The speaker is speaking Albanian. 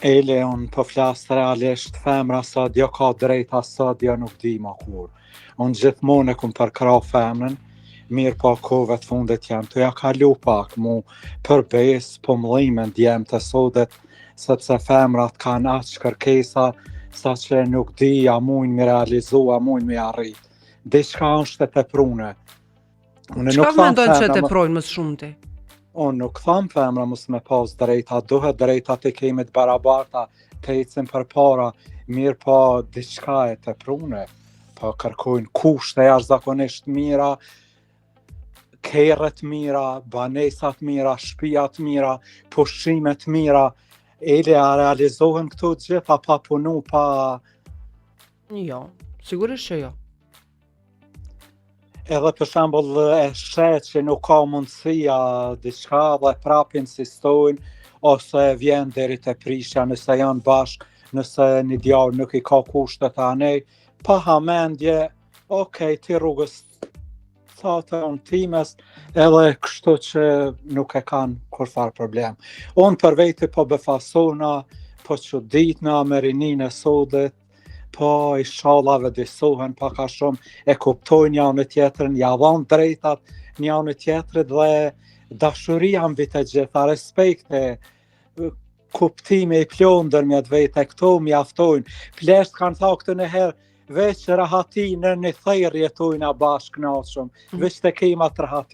Ele, unë po flas realisht, femra sot jo ka drejta sot, jo nuk di ma kur. Unë gjithmonë e kum përkrah femrën, mirë po kohëve të fundit janë tu ja kalu pak, mu për besë, po më dhimen djemtë e sodet, sepse femrat kanë aq kërkesa, sa që nuk di a mujnë mi realizu, a mujnë mi arrit. Diçka është e teprune. Unë Çka nuk mendon që e teprojnë më së shumti? Unë nuk tham femra mos me pas drejta, duhet drejta të kemi të barabarta, të ecim përpara, mirë po diçka e teprune, po kërkojnë kushte jashtëzakonisht mira, kerre të mira, banesa të mira, shpia të mira, pushime të mira, ele a realizohen këto të gjitha pa punu, pa... Jo, sigurisht që jo. Edhe për shembull e sheh që nuk ka mundësia diçka dhe prap insistojnë ose vjen deri te prishja nëse janë bashkë, nëse një djalë nuk i ka kushtet anej, pa hamendje, ok, ti rrugës tate unë times, edhe kështu që nuk e kanë kurrfarë problem. Unë për vete po befasona, po çuditna me rininë e sodit, Po, ishalla vetëdijesohen pak a shumë, e kuptojnë njani tjetrin, ja dhanë drejtat njani tjetrit dhe dashuria mbi të gjitha, respekte, kuptimi i plotë ndërmjet vete, këto mjaftojnë. Pleqtë kanë tha këtë një herë, veç rahati në një therrë jetojna bashkë knaqshëm, mm. veç të kema të rahati.